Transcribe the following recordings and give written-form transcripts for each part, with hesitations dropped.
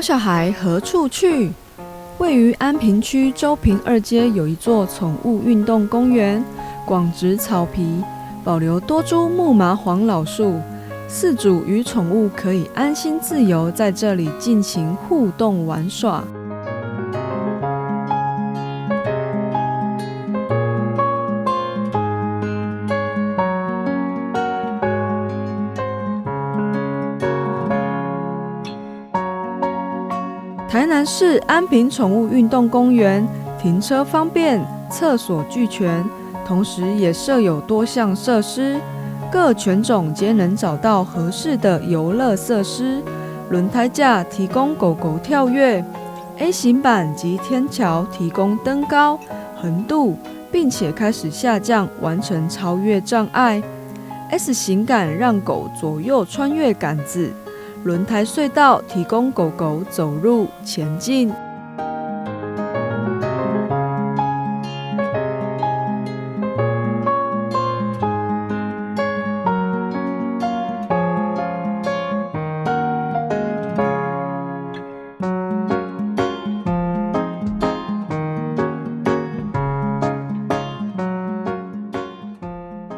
毛小孩何处去？位于安平区州平二街有一座宠物运动公园，广植草皮，保留多株木麻黄老树，饲主与宠物可以安心自由在这里尽情互动玩耍。台南市安平宠物运动公园停车方便，厕所俱全，同时也设有多项设施，各犬种皆能找到合适的游乐设施。轮胎架提供狗狗跳跃，A 型板及天桥提供登高、横渡，并且开始下降，完成超越障碍。S 型杆让狗左右穿越杆子。轮胎隧道提供狗狗走路前进。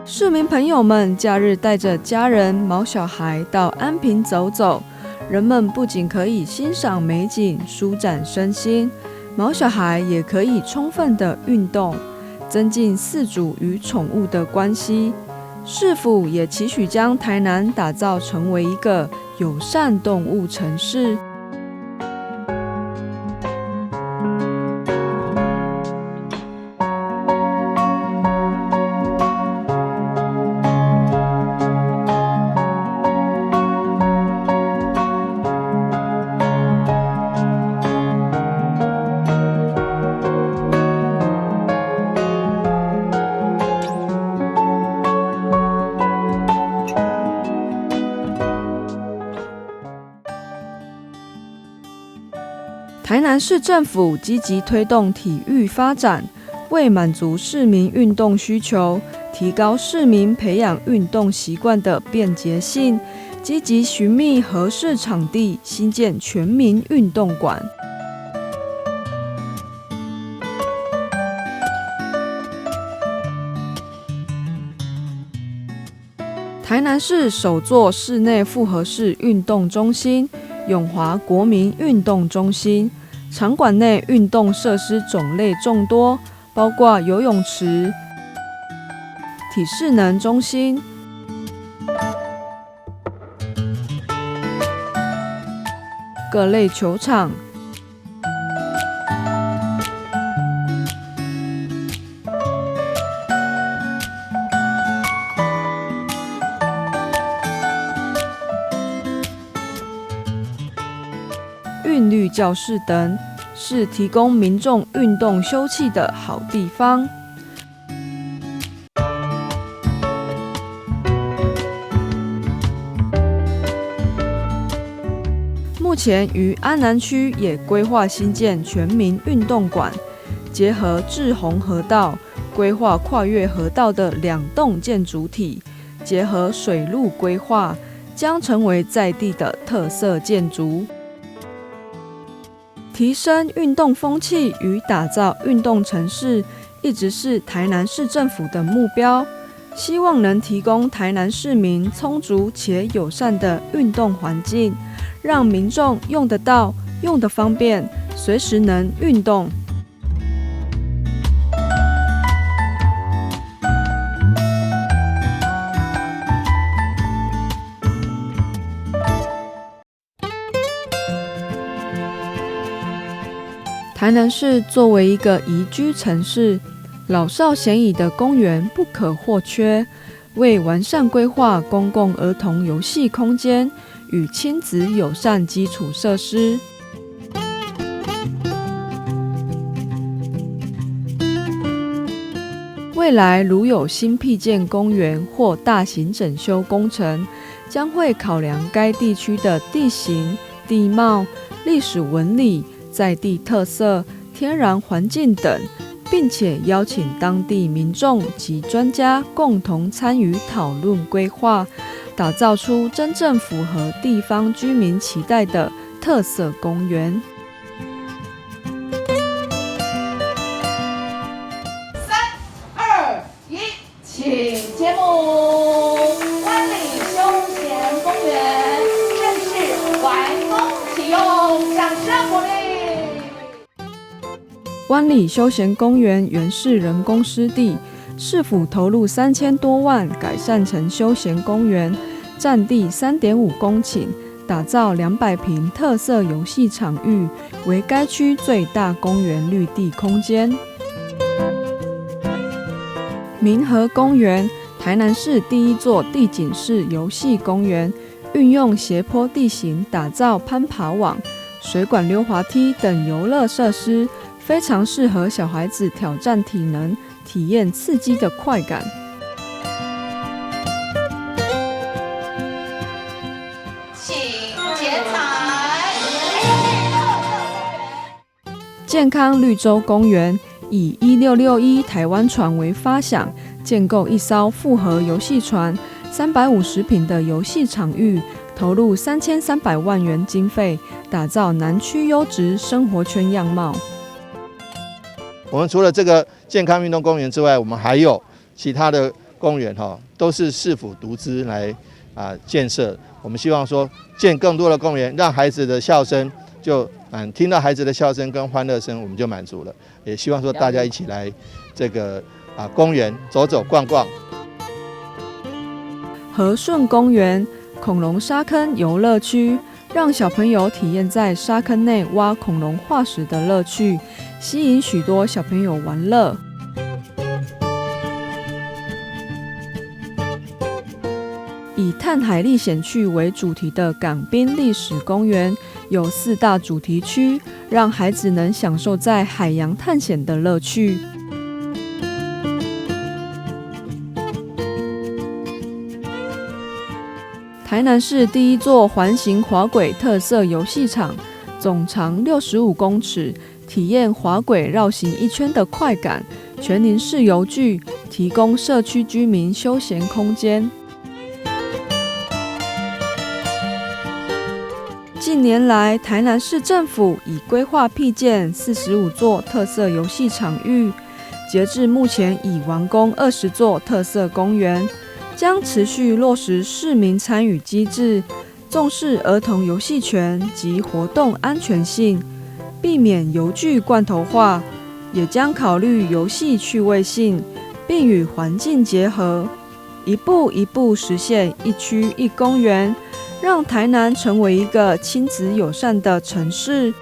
市民朋友们假日带着家人、毛小孩到安平走走，人们不仅可以欣赏美景、舒展身心，毛小孩也可以充分的运动，增进饲主与宠物的关系。市府也期许将台南打造成为一个友善动物城市。台南市政府积极推动体育发展，为满足市民运动需求，提高市民培养运动习惯的便捷性，积极寻觅合适场地，兴建全民运动馆。台南市首座室内复合式运动中心——永华国民运动中心，场馆内运动设施种类众多，包括游泳池、体适能中心、各类球场、韵律教室等，是提供民众运动休憩的好地方。目前于安南区也规划兴建全民运动馆，结合滞洪河道，规划跨越河道的两栋建筑体，结合水路规划，将成为在地的特色建筑。提升运动风气与打造运动城市，一直是台南市政府的目标。希望能提供台南市民充足且友善的运动环境，让民众用得到、用得方便，随时能运动。台南市作为一个宜居城市，老少咸宜的公园不可或缺。为完善规划公共儿童游戏空间与亲子友善基础设施，未来如有新辟建公园或大型整修工程，将会考量该地区的地形、地貌、历史纹理、在地特色、天然环境等，并且邀请当地民众及专家共同参与讨论规划，打造出真正符合地方居民期待的特色公園。三、二、一，請揭幕！灣裡休閒公園正式完工啟用，掌聲鼓勵。灣裡休閒公園原是人工濕地，市府投入3000多萬改善成休閒公園，佔地3.5公頃，打造200坪特色遊戲場域，為該區最大公園綠地空間。民和公園，台南市第一座地景式遊戲公園，運用斜坡地形打造攀爬網、水管溜滑梯等遊樂設施，非常適合小孩子挑戰體能、體驗刺激的快感。請剪彩。健康綠洲公園以1661台灣船為發想，建構一艘複合遊戲船，350坪的遊戲場域，投入3300萬元經費，打造南區優質生活圈樣貌。我們除了這個健康運動公園之外，我們還有其他的公園哈，都是市府獨資來建設。我們希望說建更多的公園，讓孩子的笑聲就聽到孩子的笑聲跟歡樂聲，我們就滿足了。也希望說大家一起來這個公園走走逛逛。和順公園恐龍沙坑遊樂區，讓小朋友體驗在沙坑內挖恐龍化石的樂趣，吸引許多小朋友玩樂。以探海歷險趣為主題的港濱歷史公園，有4大主題區，讓孩子能享受在海洋探險的樂趣。台南市第一座環形滑軌特色遊戲場，總長65公尺，體驗滑軌繞行一圈的快感。全齡式遊具，提供社區居民休閒空間。近年來，台南市政府已規劃闢建45座特色遊戲場域，截至目前已完工20座特色公園，將持續落實市民參與機制，重視兒童遊戲權及活動安全性，避免遊具罐頭化，也將考慮遊戲趣味性，並與環境結合，一步一步實現一區一公園，讓台南成為一個親子友善的城市。